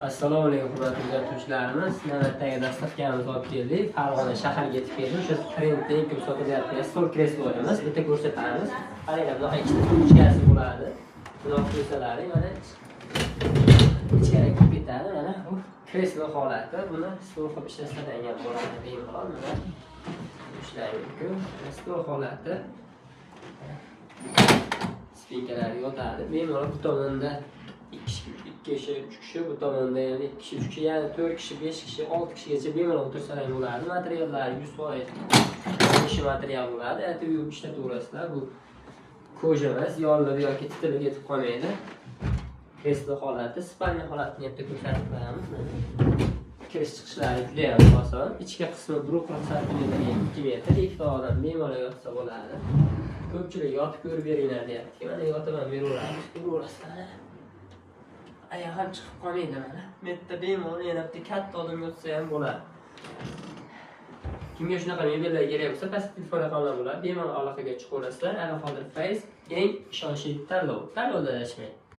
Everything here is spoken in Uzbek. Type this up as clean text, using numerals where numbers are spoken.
Assalomu alaykum, hurmatli kuzatuvchilarimiz. Navbatdagi доставка mizni olib keldik. Farg'ona shahariga yetib keldik. O'sha trendda eng ko'p sotilayotgan stol, kreslolarimiz bitta ko'rsatamiz. Qaranglar, bunaqa ikkita ручка si bo'ladi. Bunaqa qo'ysalaring, mana ichkariga kirib ketadi. Mana bu kreslo holati. Buni stol qilib ishlatadigan ham bo'ladi bemalol. Mana ishlash mumkin. Mana stol holati. Спинка lari yotadi. Bemalol bu tomonda ikki kishi, ikki kishi, uch kishi, bu tomonda yana ikki kishi, uch kishi, ya'ni to'rt kishi, besh kishi, olti kishigacha bemalol o'tirsalar bo'ladi. Materiallari 100% ishi material bo'ladi. Aytib yuvib ishlataverasizlar. Bu кожа emas, yorilib yoki titilib ketib qolmaydi. Kreslo holati, спальня holatini bitta ko'rsatib qo'yamiz. Mana. Kirish chiqishlari juda ham oson. Ichki qismi 1,40 santimetrga 2 metr, ikkita odam bemalol yotsa bo'ladi. Ko'pchilik "Yotib ko'rib beringlar", deyapti. Mana, yotib ham beraveramiz, ko'raverasizlar. Oyoq ham chiqib qolmaydi mana. Bu yerda bemalol yana bitta katta odam yotsa ham bo'ladi. Kimga shunaqa mebellar kerak bo'lsa, pastda telefon raqamlar bo'ladi. Bemalol aloqaga chiqaverasizlar. Ana hozir Fayz eng ishonchli tanlov. Tanlovda adashmang.